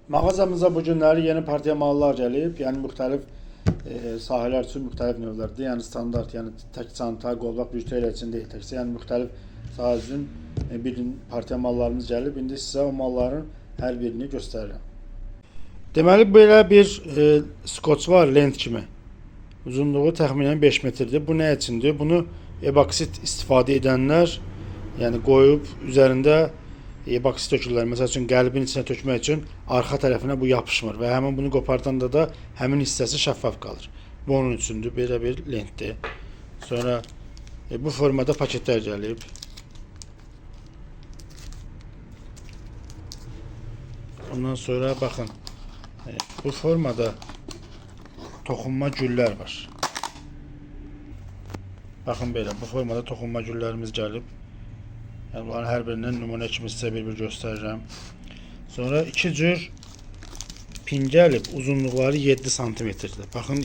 Mağazamıza bu günləri yeni partiya mallar gəlib, yəni müxtəlif sahələr üçün müxtəlif növlərdir. Yəni standart, yəni tək çanta, qolbaq bijuteriya üçün deyil təkcə, yəni müxtəlif sahə üçün bir partiya mallarımız gəlib. İndi sizə o malların hər birini göstərirəm. Deməli belə bir skoç var, lent kimi. Uzunluğu təxminən 5 metrdir. Bu nə üçündür? Bunu eboksit istifadə edənlər, yəni qoyub üzərində eboksit tökürlər. Məsəl üçün qəlbin içinə tökmək üçün arxa tərəfinə bu yapışmır və həmin bunu qopardanda da həmin hissəsi şəffaf qalır. Bu onun üçündür. Belə bir lentdir. Sonra bu formada paketlər gəlib. Ondan sonra baxın, bu formada toxunma güllər var. Baxın belə, bu formada toxunma güllərimiz gəlib. Yəni bunların hər birindən nümunə kimi sizə bir-bir göstərirəm. Sonra iki cür pin gəlib, uzunluqları 7 santimetrdir. Baxın,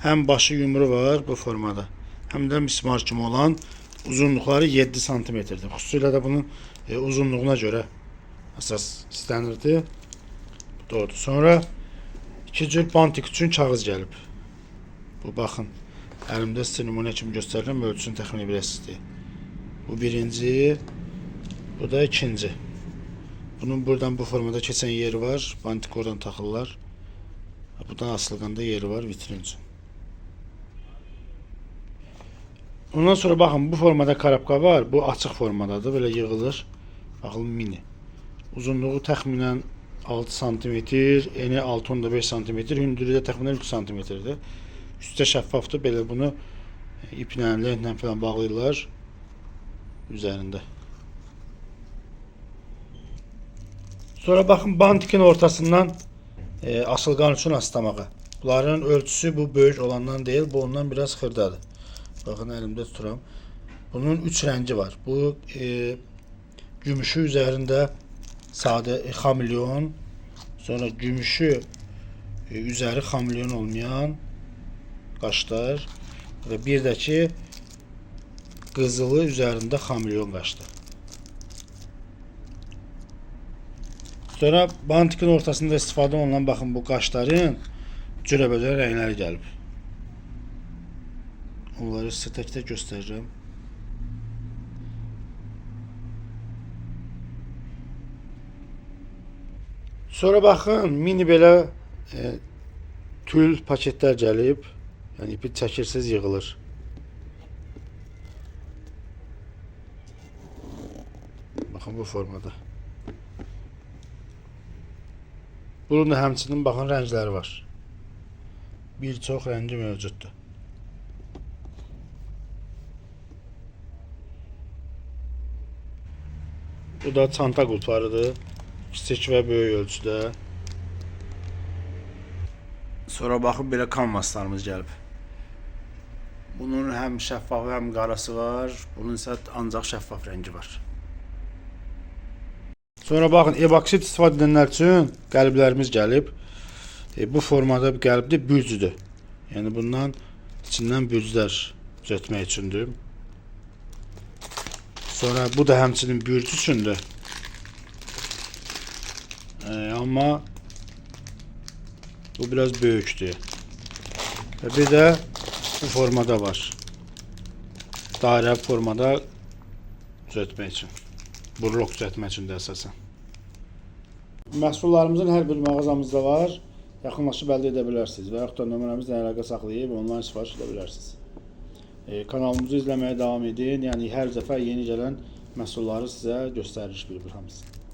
həm başı yumru var bu formada, həm də mismar kimi olan uzunluqları 7 santimetrdir. Xüsusilə də bunun uzunluğuna görə əsas istənirdi. Bu doğrudur. Sonra iki cür bantik üçün kağız gəlib. Bu baxın, əlimdə sizə nümunə kimi göstərirəm, ölçüsünü təxmin biləsiniz deyə. Bu birinci, bu da ikinci. Bunun buradan bu formada keçən yeri var. Bantik oradan taxırlar. Buradan asılqanda yeri var vitrin üçün. Ondan sonra baxın, bu formada karabka var. Bu açıq formadadır. Belə yığılır. Baxın, mini. Uzunluğu təxminən 6 santimetr, eni 6.5 santimetr, hündürlüyü də təxminən 3 santimetrdir. Üstə şəffafdır. Belə bunu iplə, lentlə falan bağlayırlar üzərində. Sonra baxın, bantikin ortasından asılqan üçün aslamağa. Bunların ölçüsü bu böyük olandan deyil, bu ondan biraz xırdadır. Baxın, əlimdə tuturam. Bunun 3 rəngi var. Bu gümüşü üzərində sadə xamilyon, sonra gümüşü üzəri xamilyon olmayan qaşlar və bir də ki qızılı üzərində xamilyon qaşdır. Sonra bantikin ortasında istifadə olunan baxın bu qaşların cürəbəcürə rəngləri gəlib. Onları sizə tək-tək göstərirəm. Sonra baxın, mini belə tül paketlər gəlib. Yəni ipi çəkirsiniz, yığılır. Baxın bu formada. Bunun da həmçinin baxın rəngləri var. Bir çox rəngi mövcuddur. Bu da çanta qulplarıdır. Kiçik və böyük ölçüdə. Sonra baxın belə kanvaslarımız gəlib. Bunun həm şəffafı, həm qarası var. Bunun isə ancaq şəffaf rəngi var. Sonra baxın, eboksit istifadə edənlər üçün qəlblərimiz gəlib. Bu formada bir qəlbdir, bürcüdür. Yəni bundan içindən bürclər düzəltmək üçündür. Sonra bu da həmçinin bürc üçündür. Amma bu biraz böyükdür. Və bir də bu formada var. Dairə formada düzəltmək üçün. Burlok düzəltmək üçün də əsasən. Məhsullarımızın hər bir mağazamızda var. Yaxınlaşıb əldə edə bilərsiniz və yaxud da nömrəmizlə əlaqə saxlayıb onlayn sifariş edə bilərsiniz. Kanalımızı izləməyə davam edin. Yəni hər dəfə yeni gələn məhsulları sizə göstəririk bir-bir hamısını.